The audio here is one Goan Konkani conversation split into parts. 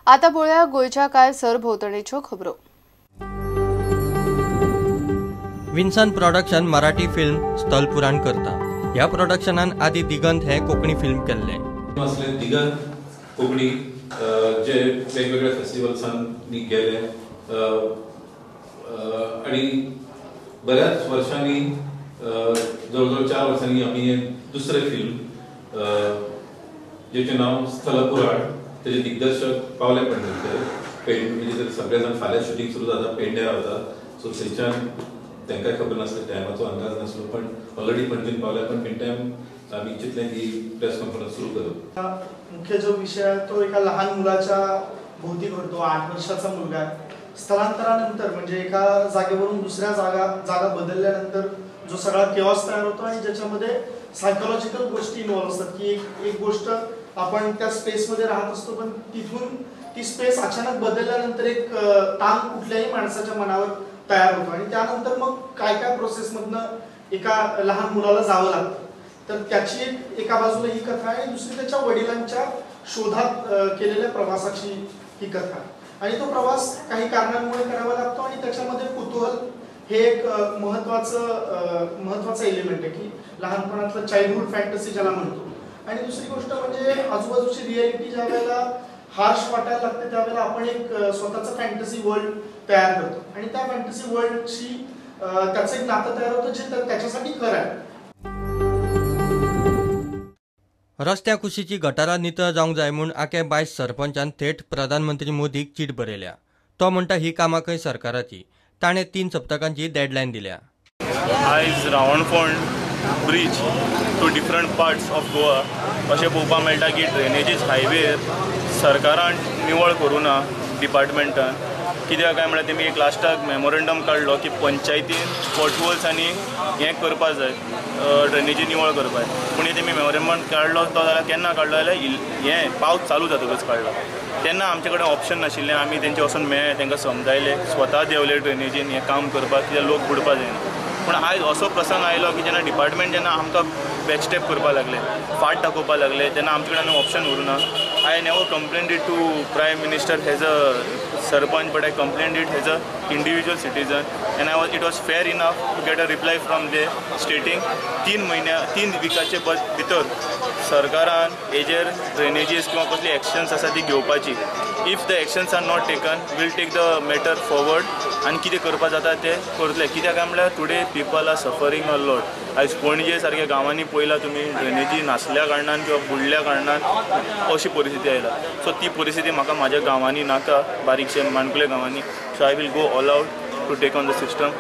आतां पळोवया गोंयच्या कांय सरभोंवतणेच्यो खबरो. विन्सन प्रोडक्शन मराठी फिल्म स्थलपुराण करता. ह्या प्रोडक्शनान आदी दिगंत हे कोंकणी फिल्म केल्ले. आसले दिगंत कोंकणी जे वेगवेगळ्या फेस्टिवल्सांनी गेले आणि बऱ्याच वर्षांनी जवळजवळ 4 वर्षांनी आम्ही हे दुसरे फिल्म जेचे नाव स्थलपुराण, तेजे दिग्दर्शक पावले पंडित. म्हणजे सगळे जाण फाल्यां शुटींग सुरू जाता, पेडण्यार रावता, सो थंयच्यान तांकां खबर नासलें, टायमाचो अंदाज नासलो, पण ऑलरेडी पणजेन पावले. पण मिन टायम आमी चिंतलें की प्रेस कॉन्फरन्स सुरू करप. मुख्य जो विषय आहे तो एका लहान मुलाच्या भोवती घडतो. 8 वर्षाचा मुलगा आहे. स्थलांतरानंतर म्हणजे एका जागेवरून दुसऱ्या जागा बदलल्यानंतर जो सगळा केऑस तयार होतो आणि ज्याच्यामध्ये सायकोलॉजिकल गोष्टी इन्व्हॉल्व असतात की एक गोष्ट आपण त्या स्पेसमध्ये राहत असतो पण तिथून ती स्पेस अचानक बदलल्यानंतर एक ताण कुठल्याही माणसाच्या मनावर तयार होतो आणि त्यानंतर मग काय काय प्रोसेसमधनं एका लहान मुलाला जावं लागतं. तर त्याची एका बाजूला ही कथा आहे, दुसरी त्याच्या वडिलांच्या शोधात केलेल्या प्रवासाची ही कथा आणि तो प्रवास काही कारणांमुळे करावा लागतो आणि त्याच्यामध्ये कुतूहल हे एक महत्त्वाचं एलिमेंट आहे की लहानपणातलं चाइल्डहुड फॅन्टसी ज्याला म्हणतो. आणि दुसरी गोष्ट म्हणजे आजूबाजूची रियालिटी ज्या वेळेला हार्श वाटायला लागते त्यावेळेला आपण एक स्वतःचं फॅन्टसी वर्ल्ड तयार करतो आणि त्या फॅन्टसी वर्ल्डशी त्याचं एक नातं तयार होतं जे त्याच्यासाठी खरं आहे. रस्त्या कुशीची गटारां नितळ जावंक जाय म्हूण आके बायस सरपंचान थेट प्रधानमंत्री मोदीक चीट बरयल्या. तो म्हणटा ही कामां खंय सरकाराची. ताणें 3 सप्तकांची डेडलायन दिल्या. आयज Ravanfond bridge to different parts of Goa अशें पळोवपाक मेळटा की ड्रेनेजीस हायवेर सरकारान निवळ करूं ना डिपार्टमेंटान. कित्याक काय म्हळ्यार तेमी एक लास्टाक मेमोरंडम काडलो की पंचायतीन पोटहोल्स आनी हें करपा जाय, ड्रेनेजी निवळ करपा जाय. पूण तेमी मेमोरंडम काडलो तो जाल्यार केन्ना काडलो जाल्यार हें पावस चालू जातकच काडलो. तेन्ना आमचे कडेन ऑप्शन नाशिल्लें, आमी तेंचे वचून मेळ्ळे, तांकां समजायले, स्वता देंवले ड्रेनेजीन हें काम करपाक, कित्याक लोक बुडपा जायना. पूण आयज असो प्रसंग आयलो की जेन्ना डिपार्टमेंट जेन्ना आमकां बॅकस्टेप करपाक लागले, फाट दाखोवपाक लागले, तेन्ना आमचे कडेन option उरूना. I never complained it to Prime Minister as a sarpanch, but I complained it as a individual citizen, and it was fair enough to get a reply from there stating 3 विकाचे भितर सरकारान हेजेर ड्रेनेजीस किंवा कसली एक्शन्स आसा ती घेवपाची. If the actions are not taken will take the matter forward आनी कितें करपा जाता तें करतले. कित्याक काय म्हणल्यार today people are suffering a lot. आयज पणजे सारक्या गांवांनी पळयला तुमी ड्रेनेजी नासल्या कारणान किंवा बुडल्या कारणान अशी परिस्थिती आयला. सो ती परिस्थिती म्हाका म्हाज्या गांवांनी नाका, बारीकशे माणकुले गांवांनी. So I will go all out to take on the system,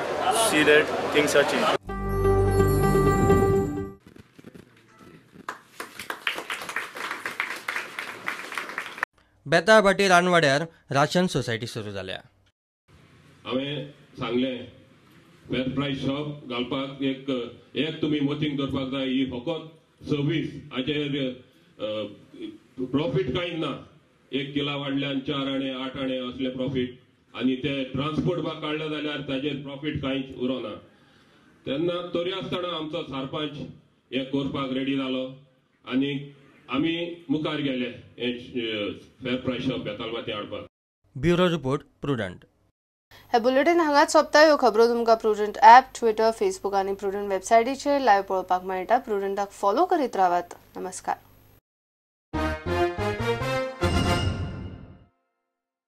see that things are change. Betalbatim रानवाड्यार ration society सुरू जाल्या. हांवें सांगलें फेर प्रायस शॉप घालपाक एक एक तुमी मोतींक दवरपाक जाय. ही फकत सर्वीस, हाचेर प्रॉफीट कांय ना. 1 किला वाडल्यान 4 आणे 8 आणे असले प्रॉफीट, आनी ते ट्रान्सपोर्ट काडले जाल्यार ताजेर प्रॉफीट कांयच उरोना. तेन्ना तरी आसतना आमचो सरपंच हें करपाक रेडी जालो आनी आमी मुखार गेले हें फेर प्रायस शॉप बेतालबाती हाडपाक. Bureau report, Prudent. हे बुलेटिन हांगाच सोंपता. ह्यो खबरो तुमकां प्रुडंट ॲप, ट्विटर, फेसबूक आनी प्रुडंट वेबसायटीचेर लायव्ह पळोवपाक मेळटा. प्रुडंटाक फॉलो करीत रावात. नमस्कार.